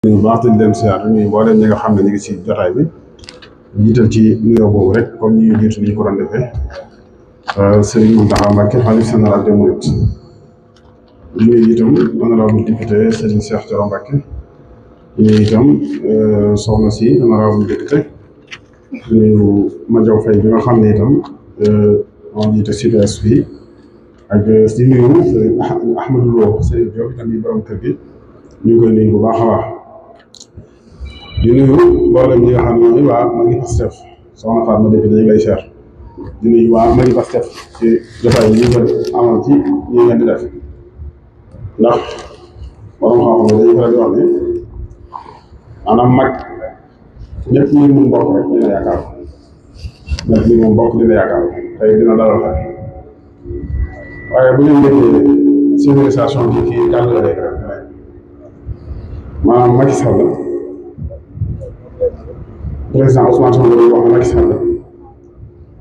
ñu baax di leen siyaar ñuy mbooleem ñi nga xam ne ñu ngi ci jotaay bi jiital ci nuyoo boobu rek comme ñu jiitu ni ñu ko doon defee Serigne Mountakha Mbacké xalifa général des mourides ñuy itam honorable député Serigne Cheikh Thioro Mbacké ñuy itam soxna si honorable député nuyu Madiaw Faye bi nga xam ne itam moo jiite CDS fii ak di nuyu Serigne Ahmadou Lo Serigne Diop itam yi borom kër gi ñu ngi koy nuyu bu baax a baax di nuyu mboolem ñi nga xam ne mooy waa Magui Pastef soxna Fatma député ñu ngi lay cher di nuyu waa Magui Pastef ci jotaay yi ñu ko amal ci ñi ngeen di def ndax borom xam-xam dañuy faral di wax ne maanaam mag ñëpp ñi mun bokk rek dina yaakaar ñëpp ñi mun bokk dina yaakaar tey dina dalal xel waaye bu ñu déggee civilisation bi kii kàddu rek maanaam Macky Sall président Ousmane Sonko wax na Macky Sall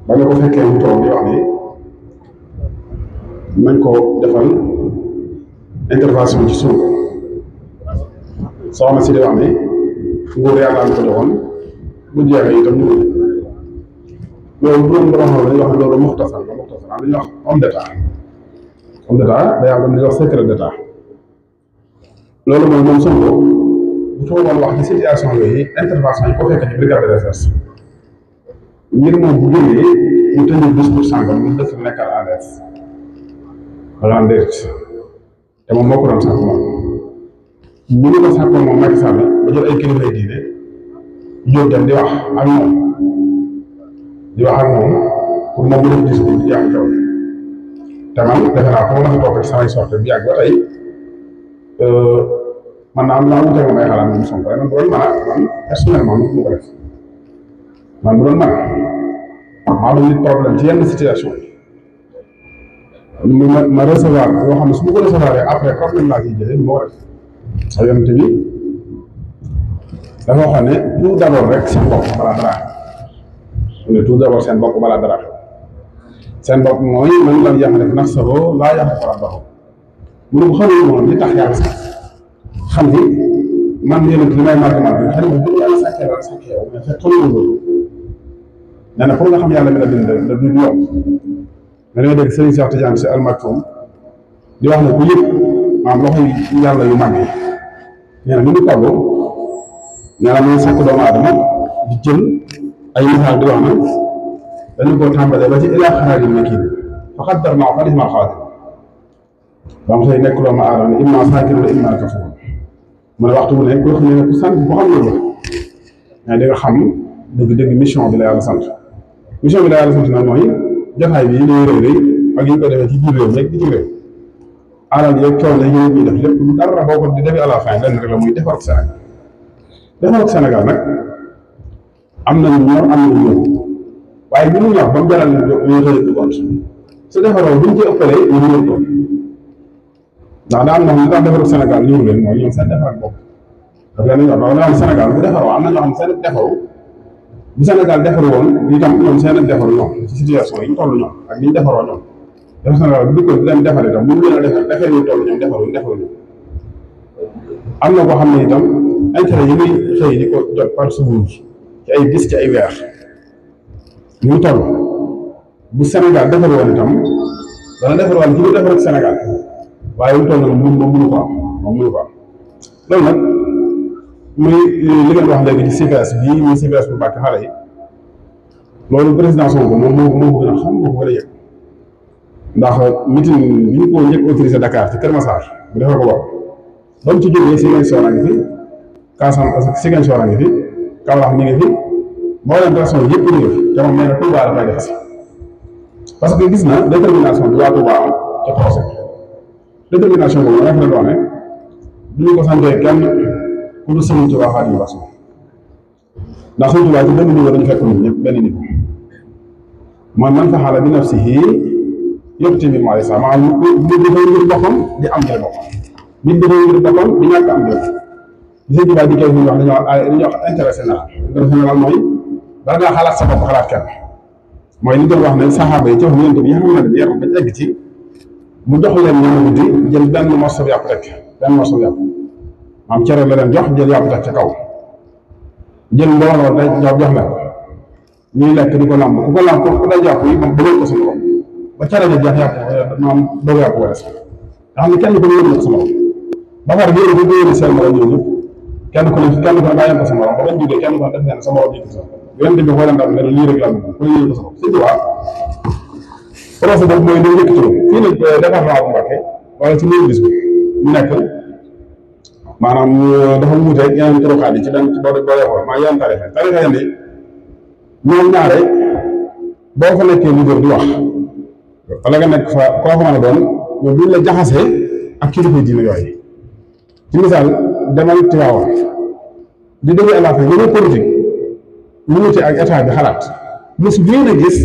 ba nga ko fekkee mu toog di wax ni nañ ko defal intervention ci Sonko soxna si di wax ni nguur yàlla ko joxoon bu jeexee itam ñu loolu bu doon borom xam dañuy wax ne loolu muxtasar la muxtasar am dañuy wax homme d'état day am dañuy wax secret d'état loolu mooy moom Sonko bu toogoon wax ci situation yooyu intervention yi ko fekk ci brigade de recherche ngir moom bu génnee mu tëjee discours sàngam mu dëkk nekkal à l'aise wala en direct te moom moo ko doon sàkk moom bu ñu ko sàkkoon moom Macky Sall ba jël ay kilifa diine jóg dem di wax ak moom pour moom mu def discours di jaaxal kaw te man defe naa ko ma fi toog ak samay sorte bi yàgg ba tey man naa am naa wuute nga may xalaat moom Sonko man bu doon mën a man personnellement mu ko def man bu doon mën a maa doon nit problème ci yenn situation yi ma recevoir yoo xam ne su ma ko recevoir après problème laa ciy jëlee moo def sa yonent bi dafa wax ne tout d'abord rek seen bopp balaa dara ne tout d'abord seen bopp balaa dara seen bopp mooy man lan yaxrif nafsahu laa yaxrif rabbahu mu ne bu xamul moom li tax yàlla sax xam ni man yonent li may marquement bi xam ne bu yàlla sàkkee la sàkkee yow mais fekk xamul loolu nee na pour nga xam yàlla mi la bind la du yomb da ngay dégg Serigne Cheikh Tidiane Sy Al Maktoum di wax ne ku yëpp maam loxo yi yàlla yu mag yi nee na ni mu toll nee na muy sàkk doomu aadama di jël ay misaal di wax na dañu koo tàmbalee ba ci ilaa xaraari makiin fa qaddarnaahu fa ni'mal qaadir ba mu xëy nekk doomu aadama imma saakiran wa imma kafuur mu ne waxtu bu ne koo xam ne ku sant boo xam loolu mais di nga xam dëgg-dëgg mission bi la yàlla sant mission bi la yàlla sant nag mooy jotaay bi ñuy rëy ak yi ñu ko defee ci biir réew mi di ci réew alal yeeg coono yi ñuy def lépp lu dara boo ko di defee à la fin lenn rek la muy defar Sénégal defar Sénégal nag am na ñu ñor am na ñu ñor waaye ñu mu ñor ba mu jaral ñu xëy di compte su defaroo bu ñu ci ëppalee ñu ñor ko ndax daa am na li tax defaru Sénégal ñëw leen mooy ñoom seen defar bopp daf leen ñor loolu am Sénégal bu defaroo am na ñoo xam seen defaru bu Sénégal defaru woon itam ñoom seen defaru ñoom ci situation yi ñu toll ñoom ak ni ñu defaroo ñoom def Sénégal bu dikkoon di leen defar itam bu ñu leen a defar ñu toll ñoom defaru ñoom am na koo xam ne itam intérêt yi muy xëy di ko jot par seconde ci ay bis ci ay weer ñu toll bu Sénégal defar woon itam dana defar woon ci lu defar ak Sénégal waaye lu toll nag moom mënu ko am loolu nag muy li ngeen wax léegi ci CPS bii muy CPS bu Mbàkke xale yi loolu président Sonko moom moo gën a xam moo ko gën a yëg ndax meeting bi ñu ko njëkk autorisé Dakar ci Kër Massar bu defee ko bopp ba mu ci jógee Ziguinchor a ngi fi Casamance Ziguinchor a ngi fi Kaolack mi ngi fi mboolem région yëpp ñu ngi fi te moom nee na Touba la fay def si parce que gis na détermination bi waa Touba am ca projet détermination boobu nag la doon ne du ñu ko santee kenn ku dul Sëriñ Tuubaa Xaadimu Rasuul ndax Sëriñ Tuubaa ci benn niveau dañu fekk ñun ñëpp benn niveau mooy man faxala bi nafsihi yëkkati bi mooy sax maanaam nit dafay ngir boppam di am jël boppam nit dafay ngir boppam di ñàkk am jël Sëriñ Tuubaa di koy ñu wax dañoo wax intérêt général intérêt général mooy bala ngaa xalaat sa bopp xalaat kenn mooy li doon wax ne saxaaba yi ci wax yonent bi yi xam ne yaram bañ egg ci mu jox leen ñoom guddi jël benn morceau bi yàpp rek benn morceau bi yàpp am cere la leen jox jël yàpp tax ca kaw jël mbooloo day jox la ñuy lekk di ko lamb ku ko lamb ku day jàpp yi moom bëggal ko sa borom ba cere ja jeex yàpp moom doog yàpp wala sax nga xam ne kenn ko yëngu ko sa morom ba pare yéen bu yéen seen morom ñoom ñëpp kenn ku ne bàyyi ko sa morom ba bañ jógee kenn ko def ngeen sa morom yëngu sa yonent bi xoolee ndax ne lii rek la am ku yëngu ko sa borom c'est vrai projet boobu mooy day yëkkati fii nag département bu Mbacké wala ci nuyu bis bi ñu nekk maanaam dafa wuute yeneen turuxaat yi ci benn boo xool maa yeneen tarixa yi ñoom ñaare boo fa nekkee leader di wax wala nga nekk fa koo xam ne doon ñoom duñ la jaxasee ak kilifa diine yooyu ci misaal demal Tiwaawan di déglu àll affaire yi politique ñu wuute ak état bi xalaat mosu bii na gis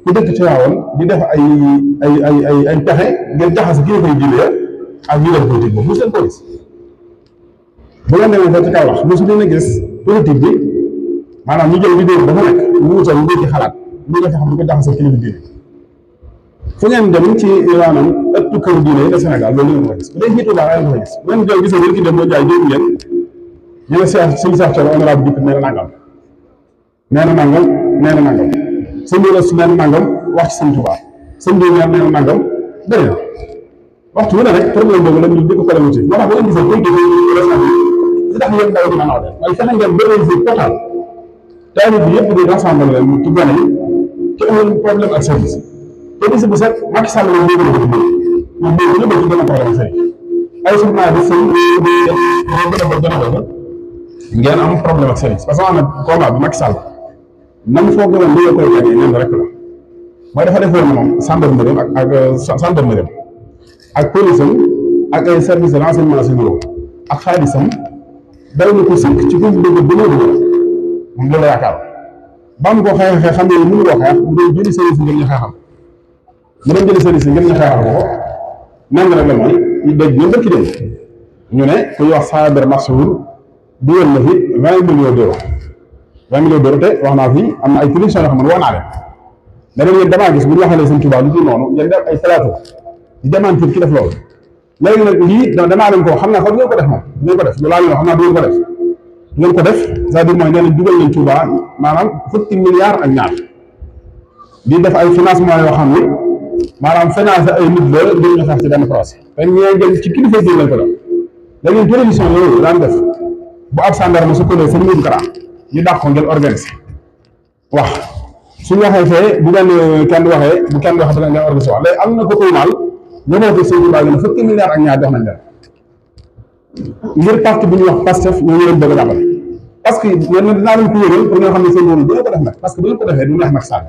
ku dëkk Tiwaawan di def ay pexe ngeen jaxase kilifa diine ak leader politique boobu mosu leen ko gis bu ngeen demee fa ci Kaolack mosu leen a gis politique bi maanaam ñu jël vidéo dafa nekk ñu wutal ñu ci xalaat ñu nga xam ne ko jaxase kilifa diine fu ngeen dem ci maanaam ëttu kër diine yi de Sénégal loolu ngeen ko gis bu dee jiitu baax ngeen ko gis bu ngeen jël gisee ngeen ki dem boo jaay dégg ngeen ñu ne Cheikh suñu Cheikh Thioro honorable député nee na nangam sëñ bi nee na nangam wax ci sëñ Touba sëñ bi nee na nangam bëri na waxtu wu ne rek problème boobu la ñu di ko problématique moo tax bu ngeen gisee koy gisee li tax yéen ndaw dina naw de mooy fexe ngeen ba réussir total taalib bi yëpp di rassemble leen ci gone yi ci amul problème ak service te bis bu set Macky Sall moom moo gën a bëgg moom moo gën a bëgg gën a problème service ay journal bi sëñ gën a bëgg ngeen am problème ak service parce que am na combat bi Macky Sall nam foo gën a li nga koy gagné leen rek la mooy dafa defoon moom gendarmerie ak gendarmerie ak police am ak ay service de renseignement généraux ak xaalisam day na ko sëkk ci kuñ bëgg bu loolu moom loolu la yaakaar ba mu ko xeexee xam ne mënu koo xeex mu doon jëli service ngeen ñu xeexal mu doon jëli service ngeen ñu xeexal ko nan rek la mooy dégg ñu dëkk dem ñu ne kuy wax Saber Massour dugal na fi 20 millions d'euros 20 millions d'euros te wax naa fi am na ay télévision yoo xam ne woo naa leen ne leen yéen damaa gis bu ñu waxalee seen Tuubaa lu dul noonu ngeen def ay plateau di démentir ki def loolu léegi nag lii danaa leen ko xam naa sax du ngeen ko def moom du ngeen ko def loolu laa xam naa du ngeen ko def du ngeen ko def c'est-à-dire mooy nee na dugal nañ Tuubaa maanaam fukki milliards ak ñaar di def ay financement yoo xam ni maanaam financé ay nit la ngir ñu xeex ci benn projet te ñee ngeen ci kilifa yi lañ ko def léegi télévision yooyu daan def bu ab gendarme su ko nee seen Modou Kara ñu dàq ko ngeen organisé wax suñu waxee fee bu kenn waxee bu kenn waxee ngeen organisé wax léegi am na ko tuumaal ñëwati sëñ Tuubaa gi fukki milliards ak ñaar jox nañ leen ngir parti bu ñuy wax Pastef ñoo leen bëgg a jàppale parce que yéen dinaa leen ko yëgal pour nga xam ne seen loolu bu ñu ko def nag parce que bu ñu ko defee du neex nag Sall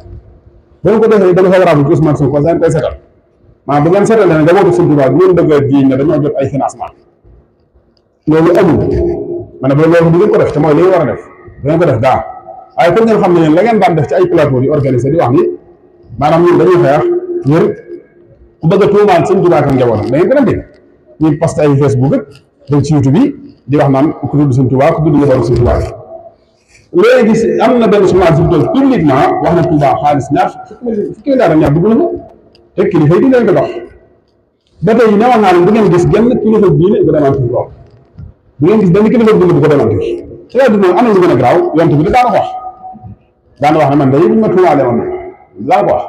bu ñu ko defee dana favorable ci Ousmane Sonko dañ koy seetal maanaam bu ngeen seetalee ne dama ko sëñ Tuubaa bu ngeen bëgg a jiiñ ne dañoo jot ay financement loolu amul ma ne ba loolu bu ngeen ko def te mooy li war a def bu ngeen ko def daa waaye pour ngeen xam ne yéen la ngeen daan def ci ay plateau di organiser di wax ni maanaam ñun dañuy xeex ngir ku bëgg a tuumaal sëñ Tuubaa ak njabootam da ngeen ko def ñuy poste ay Facebook ak dem ci YouTube bi di wax naan ku tudd sëñ Tuubaa ku tudd njabootu sëñ Tuubaa léegi am na benn journal bu toog publiquement wax na Tuubaa xaalis ñaar fukki milliards ak ñaar dugg na ko te kilifa yi di leen ko dox ba tey newoon naa leen bu ngeen gis genn kilifa diine bu démentir lool bu ngeen gis benn kilifa diine bu ko démentir c'est-à-dire am na lu gën a garaaw yonent bi daana ko wax ne man day buñ ma tuumaalee man daana ko wax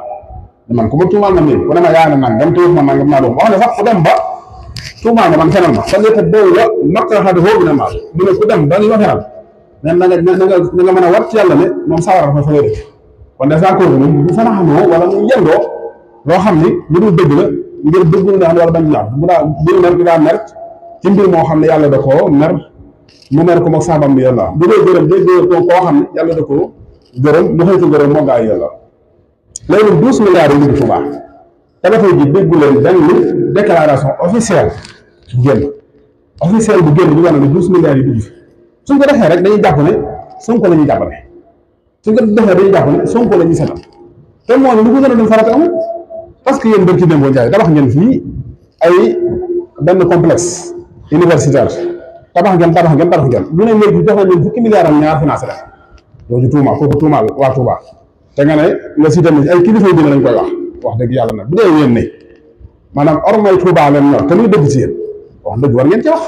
man ku ma tuumaal na nii ku ne ma yaa ne nangam te ma nangam naa doon wax ne sax ku dem ba tuumaal ma man fenal ma fa léegi boobu la maqaxadu foofu ne maa mu ne ku dem ba ñu la fenal ne na nga mën a war ci yàlla ne moom sawara fa lay def kon de saa kooku moom bu fanaxamoo wala mu yendoo loo xam ni lu dul dëgg la ngir dëggul nga xam ne wala bañ ñaar bu daa biir mer gi daa mer ci mbir moo xam ne yàlla da koo mer mu mer ko moog saabam bi yàlla bu dee gërëm day gërëm koo xam ne yàlla da koo gërëm mu xëy ko gërëm moo gaa yi yàlla léegi 12 milliards yi dugg Touba te ba tey ji déggu leen benn déclaration officielle bu génn bu wane ne 12 milliards yi dugg suñ ko defee rek dañuy jàpp ne Sonko la ñuy jàppale suñ ko defee dañuy jàpp ne Sonko la ñuy seetal te moo ne lu ko gën a doon farata amul parce que yéen bër ci démboo Njaay tabax ngeen fii ay benn complexe universitaire tabax ngeen lu ne léegi jox nañ leen fukki milliards ak ñaar financé leen loolu tuuma kooku tuumaal waa Touba te nga ne nga si tamit ay kilifa yu dina lañ koy wax dëgg yàlla nag bu dee yéen ne maanaam ormay Touba leen ñor te muy dëgg ci yéen wax dëgg war ngeen ci wax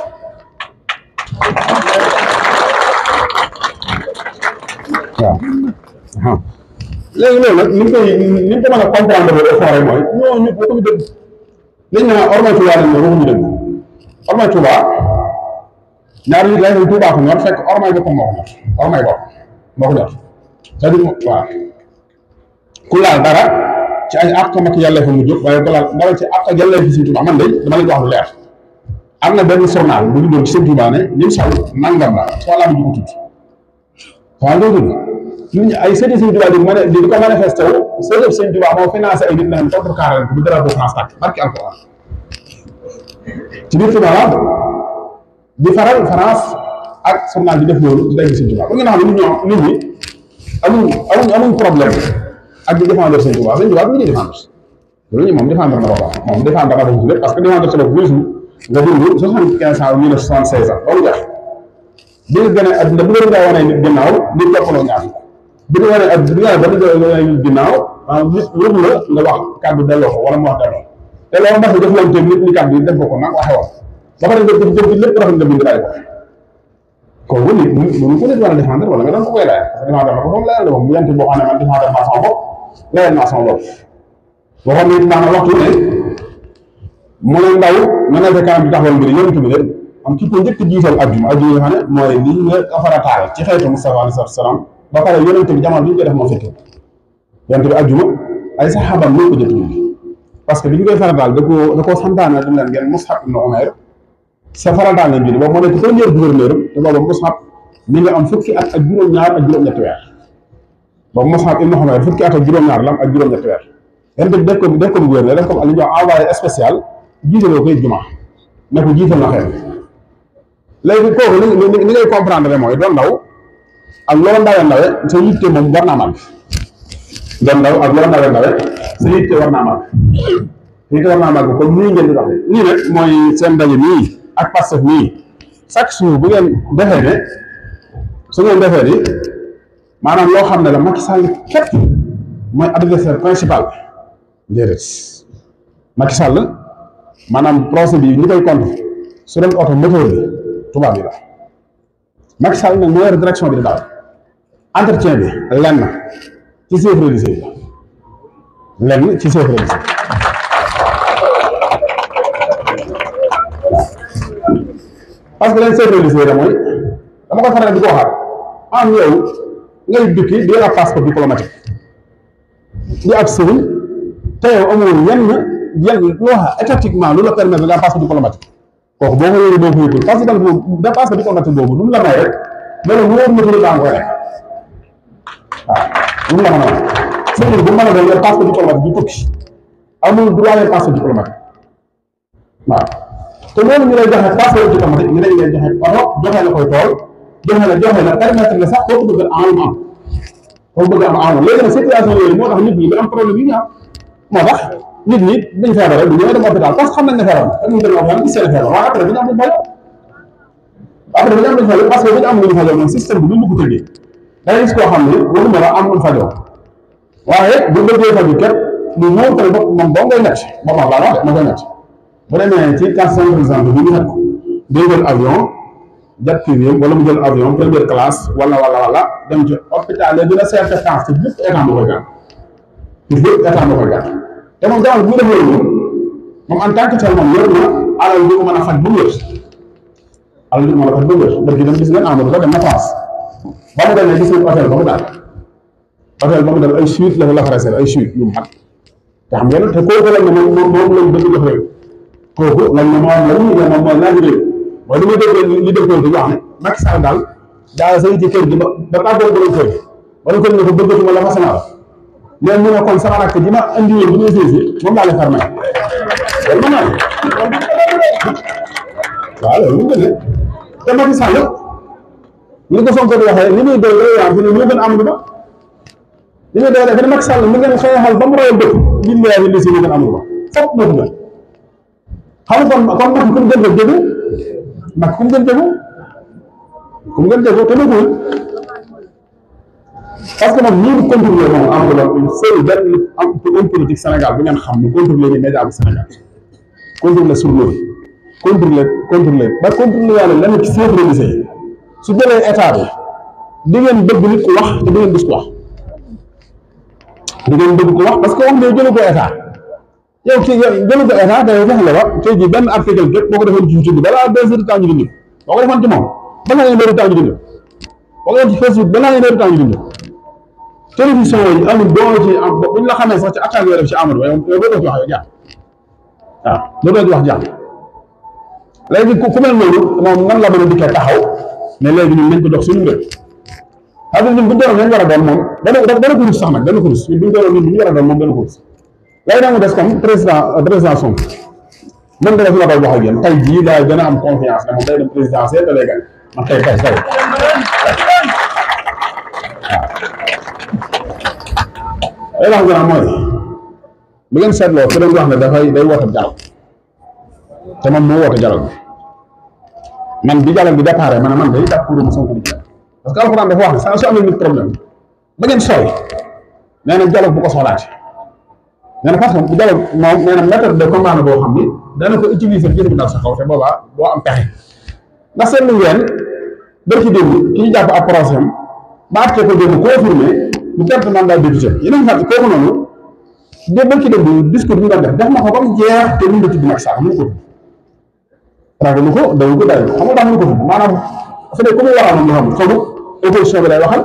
waaw léegi loolu nag ni ñu koy ni ñu ko mën a comprendre ba effort mooy ñooñu boo ko dëgg li ñu naan ormay Touba lañ ne waxuñu dëgg ormay Touba ñaar nit lay ne Touba ko ñor fekk ormay boppam moo ko ñor ormay bopp moo ko ñor c'est-à-dire waaw ku laal dara ci ay àq ak yàlla fa mu jóg waaye ku laal dara ci àq ak yàlla fi Sëñ Touba man de dama leen wax lu leer am na benn journal bu ñu doon ci Sëñ Touba ne ñun sol nangam la soo laa bi ko tudd waaw loolu ñun ay sëriñ Sëñ Touba di ko manifesté wu sëriñ Sëñ Touba moo financé ay nit nañ contrecarré ko bu dara bu France tàkk barki alquran ci biir Touba la di faral France ak journal di def loolu di dégg Sëñ Touba ba nga xam ne nit ñi amuñ problème ak di défendre Sëñ Touba Sëñ Touba bi ñuy défendre loolu ñu moom défendre na boppam moom défendre na dañ ci lépp parce que défendre sa bopp weesu nga dund 75 ans 1976 ans loolu jax bi nga gën a adduna bu nga wane nit ginnaaw nit toppaloo ñaar bi nga wane adduna ba nga nit ginnaaw nit lu la nga wax kàddu delloo ko wala mu wax delloo te loolu ndax jëflante nit ñi kàddu yi def ko nag waxe woon ba pare nga jëf lépp rafet nga bind bàyyi ko kooku nit mënu ko nit war a défendre wala nga doon ko koy laaj parce que défendre na ko moom layal la moom yent boo xam ne man défendre naa sama bopp layal naa sama bopp boo xam ne maanaam waxtu ne mu ne ndaw nga nekk kanam di taxawal mbir yonent bi leen am ki ko njëkk jiital ajjuma ajjuma nga xam ne mooy li nga farataal ci xeetu Mustafa alayhi salaam ba pare yonent bi jamono bi ñu koy def moo fekkee yonent bi ajjuma ay saxaabam ñoo ko jëkk parce que bi ñu koy farataal da koo santaane dem leen ngeen Mus'ab ibn Umayr sa farataal nañ bi boobu moo nekk premier gouverneur te boobu Mus'ab mi nga am fukki at ak juróom-ñaar ak juróom-ñetti weer boobu Mus'ab ibn Umayr fukki at ak juróom-ñaar la am ak juróom-ñetti weer yonent bi def ko gouverneur def ko li ñuy wax envoyé spécial jiitaloo koy juma ne ko jiital na xel léegi kooku ni ngay comprendre mooy doon ndaw ak loolu ndawe sa yitte moom war naa màgg doon ndaw ak loolu ndawe sa yitte war naa màgg comme nii ngeen di waxee nii nag mooy seen ndaje nii ak Pastef nii chaque jour bu ngeen defee ne su ngeen defee ni maanaam loo xam ne la Macky Sall képp mooy adversaire principal déedéet Macky Sall maanaam procès bi ñi koy contre su doon oto moteur bi tubaab bi la Macky Sall nag moo yor direction bi di daal entretien bi lenn ci chef religieux yi lenn ci chef religieux parce que leen chef religieux yi mooy dama koy faral di ko waxaat am yow ngay dukki di yor passeport diplomatique di ab sëriñ te yow amoon yenn loo xam étatiquement lu la permettre nga passeport diplomatique kooku boo ko yoree doo ko yëgul parce que da passeport diplomatique boobu lu mu la may rek loolu wóor na ko daa koy rek waaw lu mu la mën a wax sëriñ bu mën a doon yor passeport diplomatique du tukki amul droit yor passeport diplomatique waaw te loolu ñu lay joxe passeport diplomatique ñu lay joxe oto joxe la koy tool joxe la permettre la sax kooku bëgg am léegi nag situation yooyu moo tax nit ñi da am problème yi ñu am moo tax nit ñi dañ feebar rek du ñëwee dem hôpital parce que xam nañ ne feebar na dañuy dem hôpital gis seen feebar waaye après dañu am luñ fajoo parce que dañu am luñ fajoo moom système bi lu mu ko tëggee da ngay gis koo xam ne waxuma la am luñ fajoo waaye bu bëggee faju képp mu ñëw tey bopp moom boo ngay nekk boppam laa wax moo koy nekk bu demee ci 400 par exemple bi ñu nekk day jël avion jet privé wala mu jël avion première classe wala dem ci hôpital yi dina seet France te bépp état moo koy gàtt te moom jamono bi mu def loolu moom en tant que tel moom yor na alal du ko mën a faj ba mu wér ndax dem gis ngeen Amadou Ba dem na France ba mu demee gis ngeen hôtel ba mu daal hôtel ba mu dem ay suite la fa resee ay suite yu mag te xam ngeen te kooku lañ ne moom lañ bëgg jox réew kooku lañ ne moom mooy laaj réew mooy li muy dégg li déggoon di wax ne Macky Sall daal sa ci kër gi ba tàggoo borom kër gi wala ko ne ko bëggatuma la fa sama léegi mu ne kon sama rakk ji ma andi woon bi ñu séesi moom laa leen farmay loolu mën naa waaw loolu mu gën te Macky Sall ni ko Sonko di waxee li muy doy yaa fi ne moo gën Amadou Ba li muy doy fi ne Macky Sall mu ngeen xeexal ba mu royal dëkk ñun laa fi lisi moo gën Amadou Ba fopp moo ko gën xam kon Macky ku mu gën rek jóge Macky ku mu gën jóge te dëggul parce que moom ñii di contrôler moom Amadou Ba seul benn homme politique Sénégal bu ngeen xam ne contrôler ni média bu Sénégal contrôler journaux yi contrôler ba contrôler yàlla lenn ci chef religieux yi su jëlee état bi di ngeen bëgg nit ku wax te di ngeen gis ku wax di ngeen bëgg ku wax parce que wax ne jëlu ko état yow kii jëlu ko état day fexe la ba tey jii benn article képp boo ko defoon ci YouTube balaa 2 heures de temps ñu dindi boo ko defoon ci moom balaa ngeen heure de temps ñu dindi boo ko defoon ci Facebook balaa ngeen heure de temps ñu dindi télévision yi amul doo ci am bu ñu la xamee sax ci attaque yooyu def ci Amadou yow doo ci wax yow jàpp waaw doo ci wax jàpp léegi ku mel noonu moom nan la mën a dikkee taxaw mais léegi ñun nañ ko dox suñu mbir xam nga ñun bu ñu doon lañ war a doon moom dana ko rus sax nag dana ko rus ñun bu ñu doon ñun bu ñu war a doon moom dana ko rus léegi nag mu des comme président Sonko mën nga def la koy wax ak yéen tey jii laay gën a am confiance ne moom day dem présidentiel te lay gañ man tey waaw wax gën a mooy bu ngeen seetloo ki doon wax ne day woote dialogue te moom moo woote dialogue bi man bi dialogue bi déparé ma ne man day d'accord ma Sonko di dialogue parce que alxuraan dafa wax ne saa su amee nit problème ba ngeen sooy nee na dialogue bu ko soxlaati nee na parce que dialogue moom nee na méthode de commande boo xam ni dana ko utiliser jënd bi dal sa kaw te boobaa doo am pexe ndax seetlu ngeen bari ci démb ki ñu jàpp ab procès ba àtte ko démb confirmé mu perte mandat député yéen a ngi fàttali kooku noonu de bari ci démb discours bi ñu doon def na ko ba mu jeex te mënu la tudd Macky Sall mënu ko tudd ragalu ko dawu ko day xam nga tax mënu ko tudd maanaam su dee ku mu waxal moom nga xam xamul opposition bi lay waxal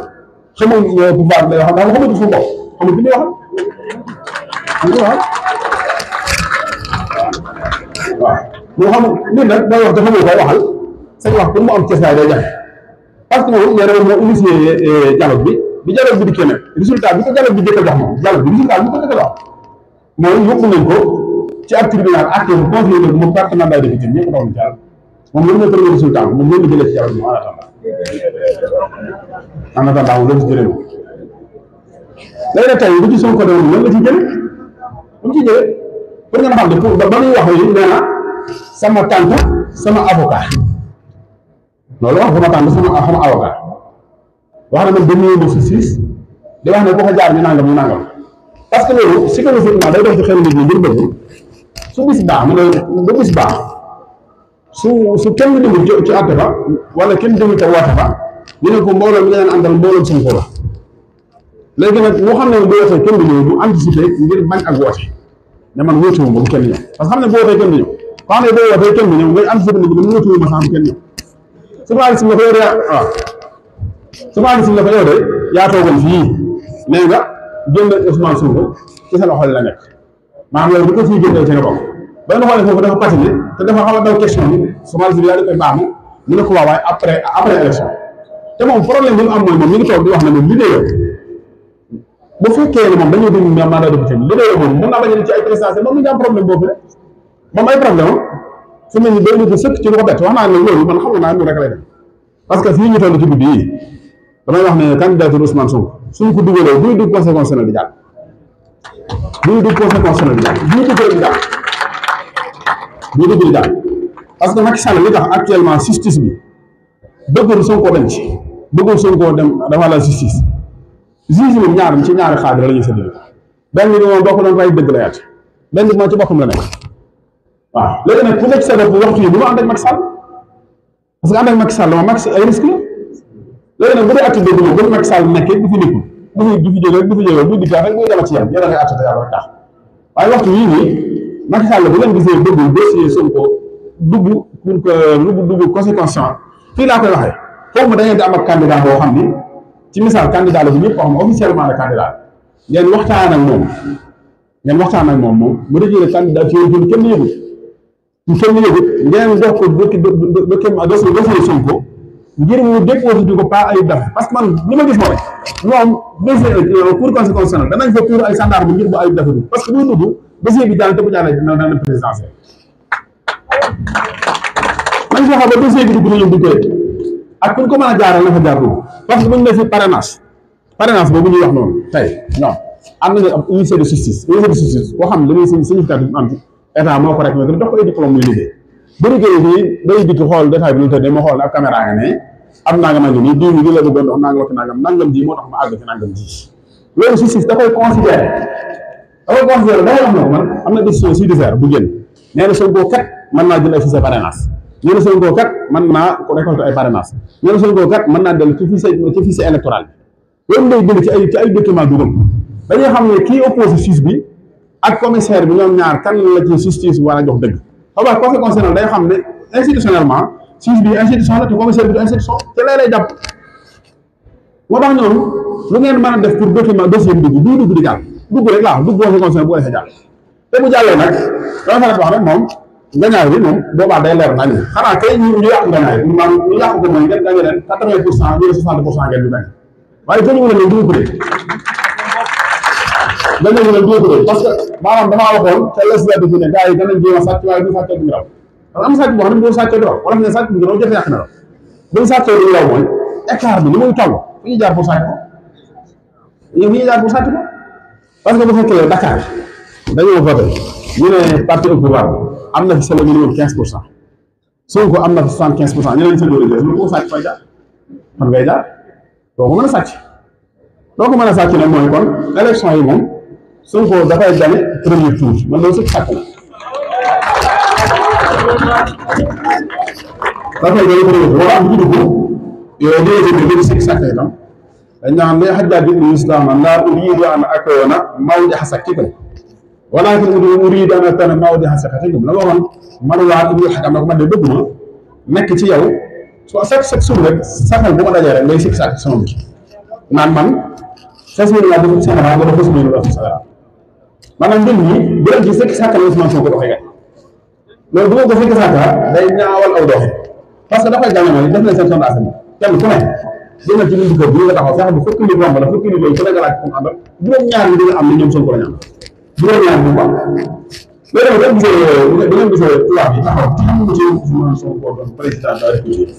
xamul pouvoir bi lay waxal daal xamul fu mu bokk xamul fi muy waxal waaw moo xam nit nag day wax te xamul koy waxal seen wax pour mu am cëslaay day jafe parce que moom nee na moo initié dialogue bi dialogue bi dikkee nag résultat bi ko dialogue bi jëkk a jox moom dialogue bi résultat bi ko jëkk a jox mooy yóbbu nañ ko ci ab tribunal acté bu confié ne moom perte mandat député ñëpp daw na jàll moom loolu mooy premier résultat moom loolu la jëlee ci dialogue bi en attendant moom loolu ci jëlee léegi nag tey bu ci Sonko demoon lan la ci jëlee lu mu ci jëlee pour ngeen xam ne pour ba muy wax yi nee na sama tante sama avocat loolu wax sama tante sama avocat wax na man dañu yóbbu justice di wax ne boo ko jaar ñu nangam parce que loolu psychologiquement day dox ci xel nit ñi ngir bëgg su bis baax mu ne ba bis baax su kenn demul ci àtte ba wala kenn demul te woote ba ñu ne ko mbooloo mi nga leen àndal mbooloom Sonko la léegi nag moo xam ne bu wootee kenn du ñëw du anticiper ngir bañ ak woote ne man wóote wu ma bu kenn ñëw parce que xam ne bu wootee kenn du ñëw koo xam ne boo wootee kenn du ñëw ngay anticiper ne man wóote wu ma sax kenn ñëw journaliste la ko yow de waaw journaliste la ko yow de yaa toogoon fii nee nga génn Ousmane Sonko ci sa loxo la nekk maanaam yow bu ko fii génnee ci nga bokk ba nga xoolee foofu dafa patiné te dafa xaw a daw question bi journaliste bi yaa di koy baax mu ne ko waaw waaye après élection te moom problème bi mu am mooy moom mi ngi toog di wax ne moom liggéeyam bu fekkee ne moom dañoo déglu mandat député bi liggéeyam moom mën naa bañ a ci ay présidentielles moom mi ngi am problème boobu rek moom ay problème su mel ni day nit sëkk ci lu ko bett wax naa ne loolu man xam naa nu rek lay def parce que fii ñu toll ci guddi yi damay wax ne candidature Ousmane Sonko suñ ko dugalee buy dugg conseil constitutionnel di jàll buy dugg conseil constitutionnel di jàll buy dugg di jàll buy dugg di jàll parce que Macky Sall li tax actuellement justice bi bëggul Sonko dem ci bëggul Sonko dem dafa la justice juge moom ñaari xaaj la ñuy séddale benn bi moom boo ko doon rey dëgg la yaat benn bi moom ci boppam la nekk waaw léegi nag ku nekk sa bopp waxtu yi bu ma ànd ak Macky Sall parce que ànd ak Macky Sall moom Macky ay risque la léegi nag bu dee acte dëgg moom bu Macky Sall nekkee du fi nekkul du fi jóge rek du fi jóge bu dikkaat rek muy dama ci yam yéen a ngay àtte te yàlla rek tax waaye waxtu yii nii Macky Sall bu leen gisee bëggul dossier Sonko dugg pour que lu dugg conséquence fii laa koy waxee foofu ma da ngeen di am ak candidat boo xam ni ci misaal candidat la bu ñëpp xam officiellement le candidat ngeen waxtaan ak moom bu dee candidat ci yéen kenn yëgut ngeen jox ko dossier Sonko ngir mu déposé ko pas ay daf parce que man li ma gis mooy ñoom dossier pour constitutionnel danañ fa pour ay gendarme ngir bu ay daf parce que buy dugg dossier bi daal te bu jàllee dina présidentiel nañ fexe ba dossier bi dugg na ñoom duñ ko ak kuñ ko mën a jaaral na fa jaar dugg parce que bu ñu def fi parrainage boobu ñuy wax noonu tey ñoom am nañu am huissier de justice boo xam ne dañuy significatif am ci état moo ko rek mais dox ko ay diplôme muy liggéey bu liggéey fii day dikk xool détail bi lu tëddee ma xool ne ab caméra nga ne am nangam ak nii diw mi di la bëggoon dox nangam ak nangam ji moo tax ma àgg ci nangam ji loolu justice da koy considéré dafay wax na ko man am na décision judiciaire bu génn nee na Sonko kat mën naa jël ay fichier parrainage ñu ne Sonko kat mën naa ko récolter ay parrainage ñu ne Sonko kat mën naa dellu ci fichier électoral bi loolu lay bind ci ay document dugal dañuy xam ne kii opposé juge bi ak commissaire bi ñoom ñaar kan la ci justice war a jox dëgg xam nga conseil constitutionnel day xam ne institutionnellement juge bi institution la te commissaire bi du institution te lay jàpp moo tax ñoom lu ngeen mën a def pour dossier bi dugg di jàll dugg rek laa dugg conseil constitutionnel bu ko defee jàll te bu jàllee nag dama fa wax rek moom ngañaay bi moom boobaa day leer nañ xanaa kay ñu yàqu ngañaay maanaam ñu yàqu ko mooy ngeen gañe leen 80% ñu ne 60% ngeen di gañ waaye gañu leen du ko dee gañu leen du ko dee parce que maanaam damaa waxoon ca législative bi ne gars yi danañ jéem a sàcc waaye du sàccee du raw parce que am sàcc boo xam ne du sàccee du raw wala ne sàcc bi raw jëfe yàq na raw buñ sàccee du raw mooy écart bi ni muy toll fu ñu jaar pour sàcc ko fu ñu jaar pour sàcc ko parce que bu fekkee Dakar dañoo voté ñu ne parti au pouvoir am na fi solo minimum 15%. Sonko am na fi 75%. ñu leen seen doole jël lu ko sàcc fay jaar fan ngay jaar doo ko mën a sàcc doo ko mën a sàcc nag mooy kon élection yi moom Sonko dafay gagné premier tour man loolu sëkk sàcc la dafay gagné premier tour wala am ci dugg yooyu dégg nga sëkk sàcc itam dañ naan li Hajjaaj ibn Islam laa uriidu an akuuna mawdi'a sakkikum walaakin uriidu an akuuna mawdi'a sakatikum la waxoon Marwaan ibn al-Hakam ko man de bëgg ma nekk ci yow soo chaque jour rek saxal bu ma dajee rek ngay sikk sàkk sama bi naan man fas yéene naa def Sénégal wala fas yéene def Sénégal maanaam mbir mi bu leen ci sikk sàkkal Ousmane Sonko dafay gañ loolu bu ko sikk sàkka day ñaawal aw doxin parce que dafay gañ mooy def nañ seen sondage bi kenn ku ne dina ci bindu kër bi nga taxaw fexe bu fukki nit romb la fukki nit yooyu ku nekk laaj comme àndal juróom-ñaar yi dina am ne ñoom Sonko la ñu am juróom-ñaar bi mu am loolu da ngeen gisee tubaab yi taxaw temm ci Ousmane Sonko doon président de la République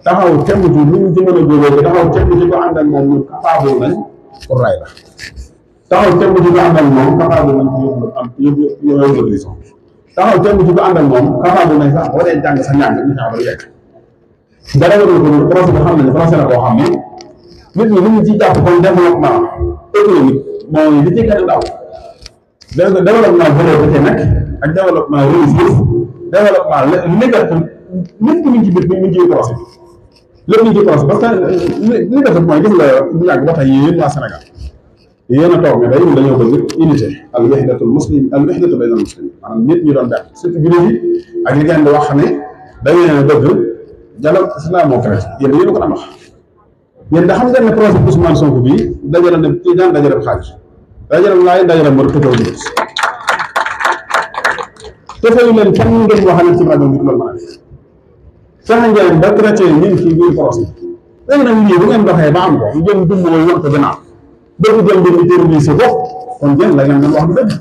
taxaw temm ci ni ñu ci mën a góobee taxaw temm ci ko ànd ak moom ñu capable nañ pour ray la taxaw temm ci ko ànd ak moom capable nañ ko yóbbu prison taxaw temm ci ko ànd ak moom capable nañ sax boo dee jàng sa ñàng ñu xaar ba yegg dara nga ko procès bi xam nañ procès la boo xam ne nit ñi li ñu ciy jàpp kon développement économique mooy li ci gën a ndaw développement valeur da cee nekk ak développement religieux développement liberté lépp mi ngi ci biir mi ngi ci procès bi lépp mi ngi ci procès parce que liberté mooy gis nga bu yàgg ba tey yéen waa Sénégal yéen a toog ne day dañoo bëgg unité al wahdatul muslim al wahdatu bayna al muslimin maanaam nit ñi doon benn surtout jullit yi ak li ngeen di wax ne da ngeen bëgg dialogue islamo-chrétien yéen dañu ko daan wax yéen da xam ngeen ne projet Ousmane Sonko bi dajale na ci daan dajale xaalis dajale laay dajale mën a tëjoo ñu te fayu leen kenn ngeen waxal ci rajo ngir loolu mën a def fexe ngeen ba chrétien ñu ngi ci biir projet léegi nag lii bu ngeen doxee ba am ko ngeen dund mooy wan ko gannaaw bëgg jël mbir mi terrorisé ko kon ngeen la ngeen doon wax du dëgg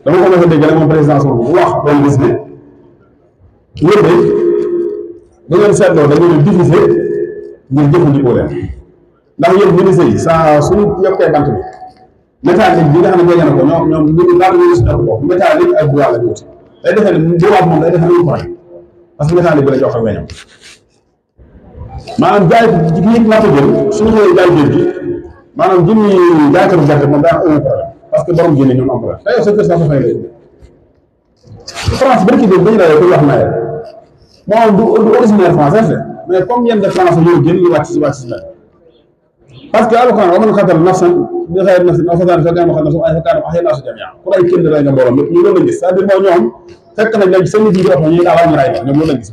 dama ko mos a dégg rek moom président Sonko bu wax doon gis ne ñun de da ngeen seetloo da ngeen diffusé ngir jëfandikoo leen ndax yéen ministre yi saa suñu yokkee bant bi métallique bi nga xam ne jege na ko ñoom ñu laata ñu si def ko métallique ak bois la ñu wuti day defee ne bois moom day defee ne ko rek parce que métallique bi la jox ak weñam maanaam jaay gi ñi laata jël suñu xëyee jaay jël gi maanaam jëmmi jaaykatu gerte moom daa am problème parce que borom jënd ñoom am problème te yow sa kër saa fa fay lay France barki dégg dañu lay koy wax nawet moom du originaire français mais comme yéen de France ñoo jël ñu wàcc si parce que alquran wa man qatala nafsan bi ghayri nafsin aw fasaadin fil ardi fakaannamaa ahyaynaas jamii'an ku rey kenn rey nga mbooloo mépp ñu loolu lañ gis c'est-à-dire mooy ñoom fekk nañ léegi seen nit yi di wax ñuy daawal ñu rey leen ñoom loolu lañ gis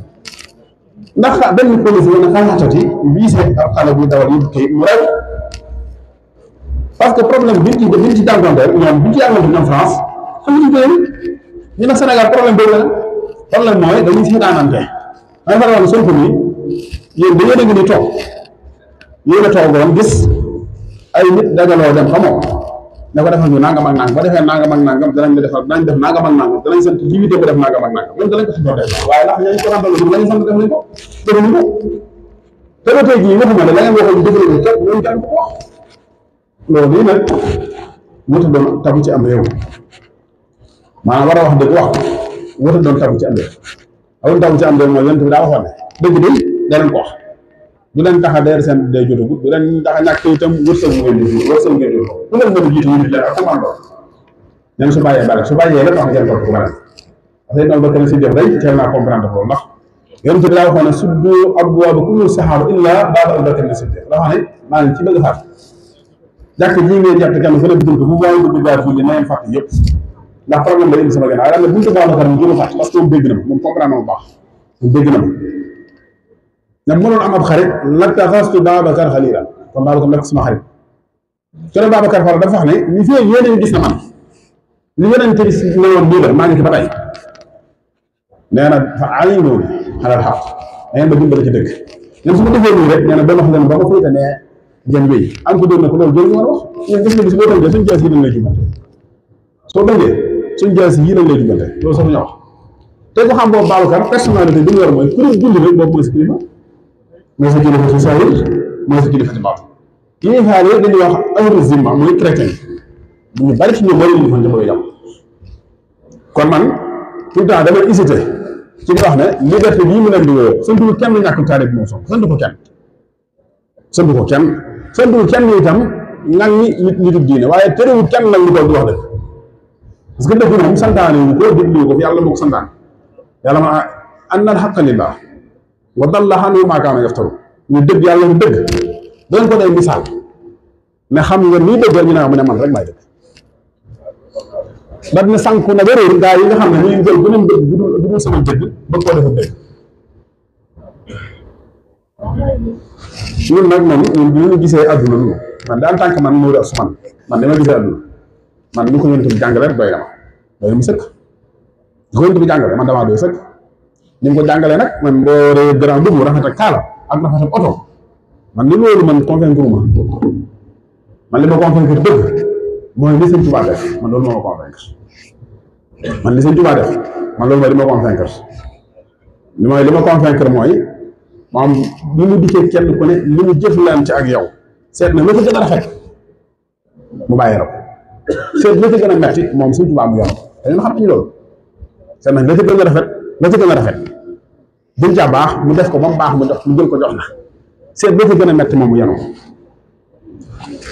ndax benn police yi ne xaatati visé ab xale buy dawal yëpp kayit mu rey parce que problème bi ñu ci jànkonteel ñoom bi ñu ci jànkonteel ñoom France xamuñu ko ñu ne Sénégal problème boobu la problème mooy dañuy seetaanante may faral di Sonko nii yéen dañoo dégg ni toog yéen a toogoon gis ay nit dajaloo dem xamoo ne ko defal ñu nangam ak nangam ba defee nangam ak nangam danañ la defal danañ def nangam ak nangam danañ sant limité bu def nangam ak nangam même danañ ko si doon def waaye ndax ñooñu ko ràmbal lañu sant def nañ ko defuñu ko te ba tey jii waxuma ne la ngeen waxoon defuñu ko képp ñoom kenn ko wax loolu yi nag wuta doon tabu ci am réew maanaam war a wax dëgg wax wuta doon tabu ci am réew awul tabu ci am réew mooy yonent bi daa waxoon ne dëgg day danañ ko wax du leen tax a deer seen day jotagut du leen tax a ñàkk itam wërsëg ngeen di wërsëg ngeen di du leen mën a jiitu ñu di leen ak commando ñoom su bàyyee bale su bàyyee lépp wax ngeen topp ko bale Seydina Abubakar Siddiq day teel naa comprendre loolu ndax yonent bi daa waxoon ne suddu abwaaba kulli saxaaba illaa baaba Abubakar Siddiq dafa ne maa ngi ci bëgg a faat jàkk ji ngeen jàpp kenn ku ne buntu bu baax dugg jaar julli na ngeen fàtte yëpp ndax problème lay indi sama gànnaaw daal ne buntu Babacar mu jël a fàtte parce que moom dégg na ma moom comprendre na ma baax moom dégg na ma ne bu ma doon am ab xarit lattaxastu Babacar xaliila kon Babacar nekk sama xarit te ne Babacar Fall dafa wax ne li fi yéen gis na man li yeneen te gis ne woon nii la maa ngi ci ba tey nee na fa ayinu xalal xaq da ngeen ba dimbali ci dëgg ñun su ma defee nii rek nee na ba wax leen ba ma féete ne ngeen wéy am ko doon ne ko loolu jël ñu war a wax ñun gis nga bis boo tënkee suñu jaas yi dañ lay jubante soo dëngee suñu jaas yi dañ lay jubante loolu sax ñu wax te ko xam boobu Babacar personnalité bi ñu war mooy ku ñu julli rek boobu mooy sa kilifa mooy sa kilifa ci saahir mooy sa kilifa ci baat kii xaar yëpp dañuy wax ahlu zimma mooy chrétien bu ñu bari ci ñoom bari ñu fa ñu koy jàpp kon man tout le temps damay hésité ci di wax ne liberté bii mu leen di woo santu kenn ñàkk taarif moom sox santu ko kenn santu ko kenn santu kenn itam ngan ni nitu diine waaye terewul kenn nag ñu toog di wax dëgg parce que dëgg moom santaane wu ko déglu ko fi yàlla moo ko santaan yàlla ma anna al haqqa lillah wa dalla anhum maa kaanu yaftaru ñu dëgg yàlla mu dëgg dañ ko day misaal ne xam nga nii dëgg ñu ne mu ne man rek may dëgg ba dina sànku na wéréer gaa yi nga xam ne ñuy jël beneen dëgg bu dul sama dëgg ba koo defa dëgg ñun nag moom ñun bi ñu gisee àdduna nu man da en tant que man Modou Ousmane man dama gisee àdduna man ni ko yonent bi jàngale rek doy na ma doy na mu sëkk ni ko yonent bi jàngale man damaa doy sëkk ni mu ko jàngalee nag man boo ree grand dugg rafet ak kaala ak rafet ak oto man li loolu man convaincre ma man li ma convaincre dëgg mooy li Sëñ Tuubaa def man loolu moo ma convaincre man li Sëñ Tuubaa def man loolu mooy li ma convaincre li ma convaincre mooy moom bi mu dikkee kenn ku ne li mu jëflante ak yow seet na la ko gën a rafet mu bàyyi la ko seet la ci gën a metti moom Sëñ Tuubaa mu yor te ñun xam nañu loolu seet nañ la ci gën a rafet la ci gën a rafet buñ ca baax mu def ko ba mu baax mu jël ko jox na seet la ci gën a metti moom mu yenu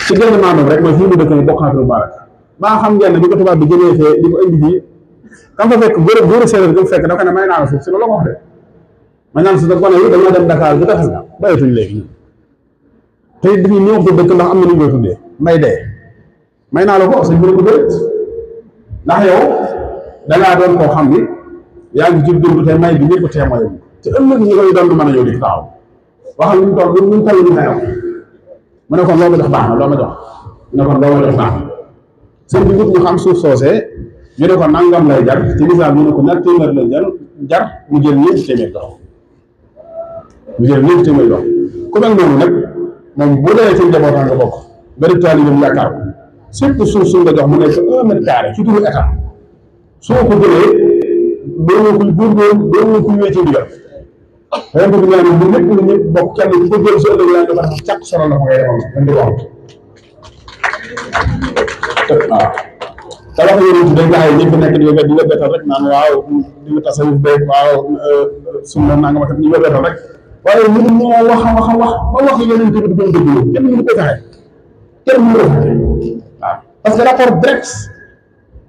ci gën a maanaam rek mooy fii mu dëkk ni bokk naa fi lu baax maa xam ngeen ne bi ko tubaab bi jëlee fee di ko indi fii kam fa fekk góor séeréer gi mu fekk da ko ne may naa la suuf si loolu la ko wax de ma ñaan si sa gone yi dañoo dem Dakar bi tefes nga bayatuñ léegi ñun te it dañuy ñëw ko dëkk ndax am na lu ñu koy tuddee mbay dee may naa la ko sëñ bi ko déet ndax yow dangaa doon koo xam ni yaa ngi ci dund te may bi ñëpp témoin te ëllëg ñi koy doon du mën a ñëw di taxaw waxal ñu toog ñu toll ñu xew mu ne kon loo ma jox baax na loo ma jox mu ne kon loo ma jox baax na sëñ bi ñu xam suuf soosee ñu ne ko nangam lay jar ci misaal ñu ne ko ñaar téeméer lay jar mu jël ñeenti téeméer dox mu jël ñeenti téeméer dox ku mel noonu nag moom bu dee ci njabootam nga bokk bari taalibeem yaakaar ko surtout suuf suñ nga jox mu nekk 1 mètre carré ci turu état soo ko jëlee doo kuy góorgóorlu doo kuy wéy ci ndigal xëy na bu ñaan bu ñëpp ñëpp bokk kenn ku ko jël sa ëllëg yaa ngi ko càq solo la ko ngay defal man di wax waaw te wax yonent bi gaa yi ñi fi nekk di la bettal rek naan waaw di nga tasawuf beeg waaw sunna nanga ma kat ñu la bettal rek waaye mënu moo wax ba wax yonent bi du doon dëgg kenn mënu ko fexe kenn mënu ko fexe waaw parce que rapport direct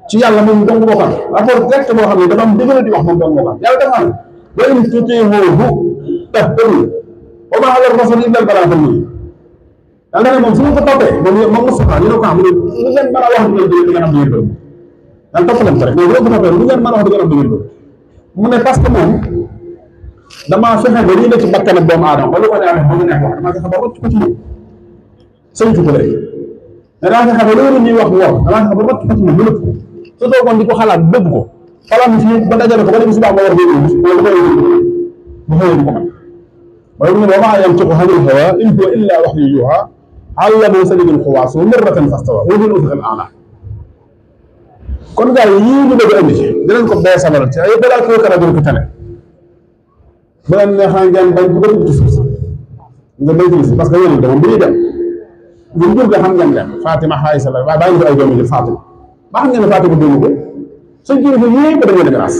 ci yàlla moom dong moo xam rapport direct boo xam ne dafa am dëgg di wax moom dong moo xam yàlla dafa am ba in tutii'uuhu tahtaduu wa maa ala rasuuli illa al-balaagul mubiin yàlla ne moom su ma ko toppee moom Moustapha ñu ne ko xam ne lu ngeen mën a wax di ngeen am di ngeen bëgg yàlla topp leen ko rek mais bu ko toppee lu ngeen mën a wax di ngeen am di ngeen bëgg mu ne parce que moom damaa fexe ba lii la ci bakkan ak doomu aadama ba lu ko neexee ba mu neex wax damaa fexe ba rocc ko ci ñun sëñtu ko léegi mais damaa fexe ba loolu ñuy wax woon damaa fexe ba rocc ko ci ñun mënatu ko su toogoon di ko xalaat bëgg ko xalaat ci ba dajale ko ba dem subaa ma war a wala bu xëyee ko man waaye mu ne wa maa yantiqu anil hawaa in huwa illaa wahyun yuuhaa allamahu shadiidul quwaa zu mirratin fastawaa wa huwa bil ufuqil a'laa kon gars yi yii ñu bëgg a indi ci dinañ ko bee sabaral ci ay balaa koo kara ko tane bu leen neexee ngeen bañ bu ko ci suuf nga béy ci parce que yéen moom bu ñuy dem bu ñu xam ngeen dem Fatima Aïssa la waaye bàyyi ko ay doomu jël Fatima ba xam ngeen ne Fatima doomu ko suñ kilifa yëpp dañoo ne miraas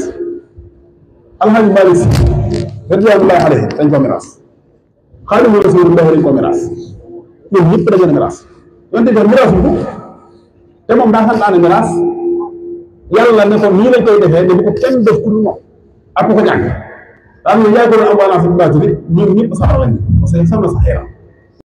Alxaaji Maalik Si radiyallaahu alayhi dañ ko miraas Xaadimu Rasuulillaahi dañ ko miraas ñoom ñëpp dañoo ne miraas yonte bi miraas bu te moom daa santaane miraas yàlla ne ko nii lañ koy defee ne bu ko kenn def ku moom ak ku ko jàng daan na yaay ko doon am balance bu baatiri ñun ñëpp saxar lañ parce que xam na sax yaram